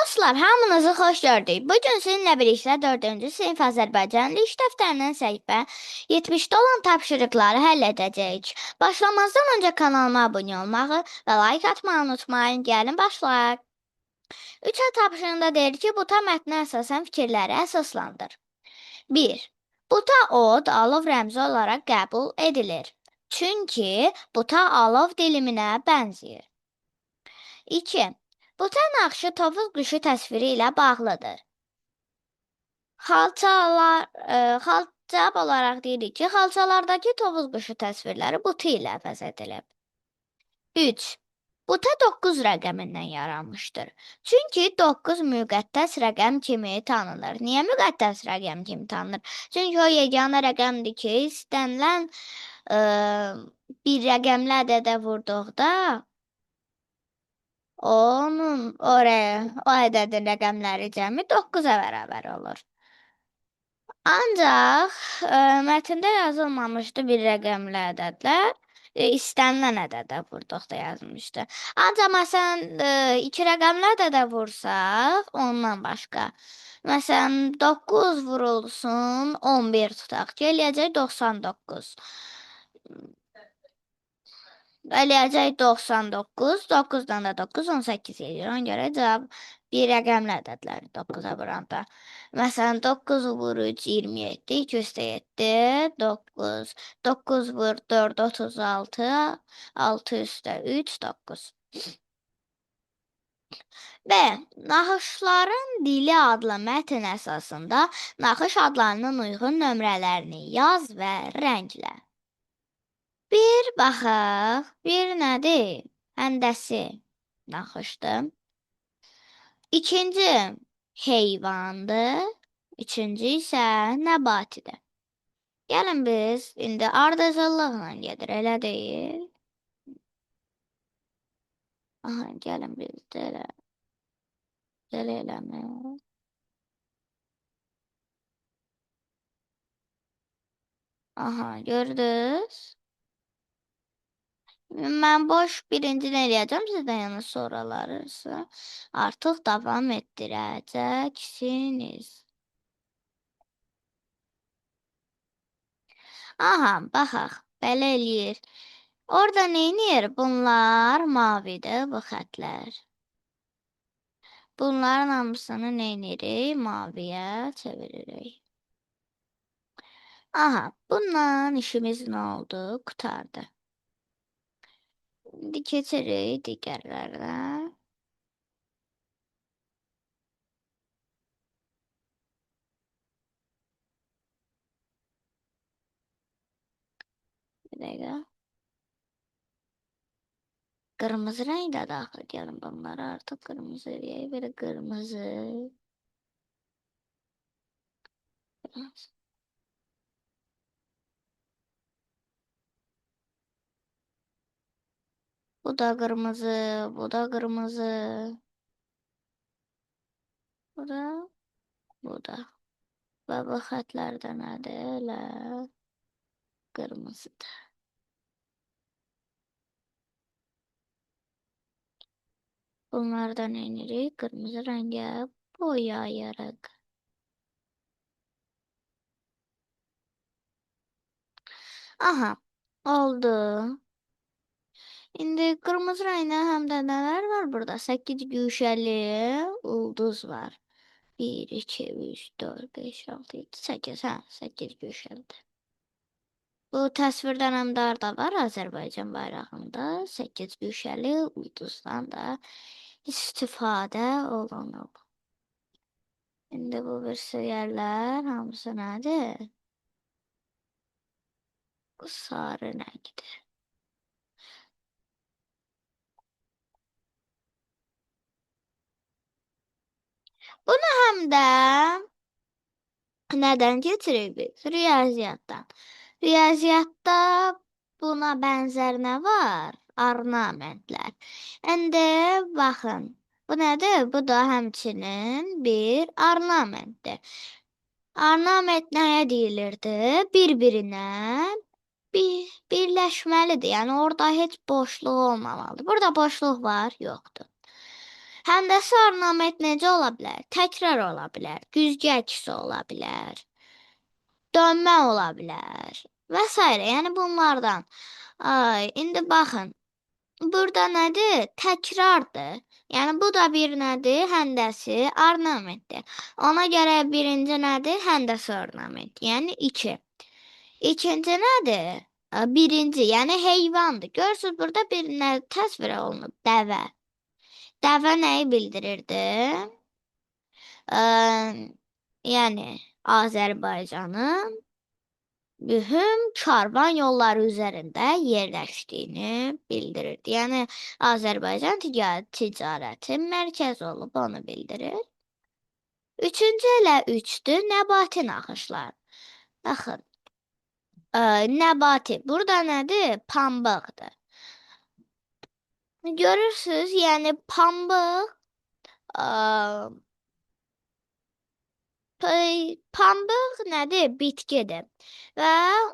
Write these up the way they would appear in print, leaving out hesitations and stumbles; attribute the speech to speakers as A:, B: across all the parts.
A: Dostlar, hamınızı xoş gördük. Bugün sizinlə birlikdə 4-cü sinif Azərbaycan dili iş dəftərinin səhifə 70-də olan tapşırıqları həll edəcəyik. Başlamazdan öncə kanalıma abunə olmağı və like atmağı unutmayın. Gəlin başlayaq. 3-ə tapşırığında deyir ki, buta mətnə əsasən fikirləri əsaslandır. 1. Buta od alov rəmzi olaraq qəbul edilir. Çünki buta alov diliminə bənzəyir. 2. Buta naxışı tovuz quşu təsviri ilə bağlıdır. Xalçalar, cavab olaraq deyirik ki, xalçalardakı tovuz quşu təsvirləri butu ilə əvəz edilib. 3. Buta 9 rəqəmindən yaranmışdır. Çünki 9 müqəddəs rəqəm kimi tanınır. Niyə müqəddəs rəqəm kimi tanınır? Çünki o yeganə rəqəmdir ki, istənilən bir rəqəmli ədədə vurduqda onun o ədədin rəqəmləri cəmi 9-a bərabər olur. Ancaq mətndə yazılmamışdı bir rəqəmli ədədlər. İstənilən ədədə vurduqda yazılmışdı. Ancaq məsələn iki rəqəmli ədədə vursaq ondan başqa. Məsələn 9 vurulsun 11 tutaq ki, eləyəcək 99. Eləyəcək 99. 9-dan da 9, 18 eləyir. Ona görə cavab bir rəqəmli ədədləri 9-a vuranda. Məsələn, 9 vur 3, 27, 2 üstə 7, 9. 9 vur 4, 36, 6 üstə 3, 9. B. Naxışların dili adlı mətn əsasında naxış adlarının uyğun nömrələrini yaz və rənglə. Bir baxaq, bir nədir? Həndəsi naxışdır. İkinci heyvandır. Üçüncü isə nəbatidir. Gəlin biz indi ardıcıllıqla gedir, elə deyil. Aha, gəlin biz də elə, belə eləmək. Aha, gördünüz? Mən boş birincini eləyəcəm, sizdən yəni sonraları isə artıq davam etdirəcəksiniz. Aha, baxaq, belə eləyir. Orada neynir? Bunlar mavidir, bu xətlər. Bunların hamısını neynirik? Maviyə çeviririk. Aha, bununla işimiz nə oldu? Qurtardı. İndi keçirik digərlərinə. Bir dəqiqə. Qırmızı rəng də daxil gəlin bunlara artıq qırmızı eləyək. Belə qırmızı. Biraz. Bu da qırmızı, bu da qırmızı. Bu da, bu da. Və bu xətlər də nədir? Elə qırmızıdır. Bunlardan neynirik? Qırmızı rəngə boyayırıq. Aha, oldu. İndi qırmızı rəngdə həm də nələr var burada? 8 güşəli ulduz var. 1, 2, 3, 4, 5, 6, 7, 8. Hə, 8 güşəlidir. Bu təsvirdən həm də harda var? Azərbaycan bayrağında 8 güşəli ulduzdan da istifadə olunub. İndi bu birisi yerlər hamısı nədir? Bu sarı rəngdir. Bunu həm də nədən keçirik biz? Riyaziyyatdan. Riyaziyyatda buna bənzər nə var? Ornamentlər. İndi baxın. Bu nədir? Bu da həmçinin bir ornamentdir. Ornament nəyə deyilirdi? Bir-birinə birləşməlidir. Yəni orada heç boşluq olmamalıdır. Burada boşluq var? Yoxdur. Həndəsi ornament necə ola bilər? Təkrar ola bilər, güzgü əksi ola bilər, dönmə ola bilər və s. Yəni bunlardan. Ay, indi baxın. Burada nədir? Təkrardır. Yəni bu da bir nədir? Həndəsi ornamentdir. Ona görə birinci nədir? Həndəsi ornament. Yəni 2. İkinci nədir? Birinci, yəni heyvandır. Görürsünüz, burada bir nə təsvir olunub? Dəvə. Dəvə nəyi bildirirdi? Yəni Azərbaycanın mühüm karvan yolları üzərində yerləşdiyini bildirirdi. Yəni Azərbaycan ticarəti mərkəzi olub, onu bildirir. Üçüncü elə üçdür, nəbati naxışlar. Baxın, nəbati. Burada nədir? Pambıqdır. Görürsünüz, yəni pambıq, pambıq nədir? Bitkidir. Və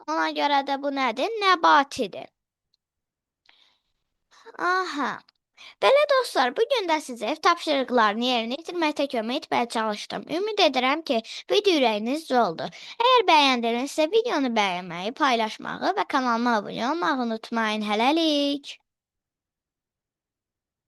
A: ona görə də bu nədir? Nəbatidir. Aha. Belə dostlar, bugün də sizə ev tapşırıqlarını yerinə yetirməkdə kömək etməyə çalışdım. Ümid edirəm ki, video ürəyinizcə oldu. Əgər bəyəndinizsə, videonu bəyənməyi, paylaşmağı və kanalıma abunə olmağı unutmayın. Hələlik.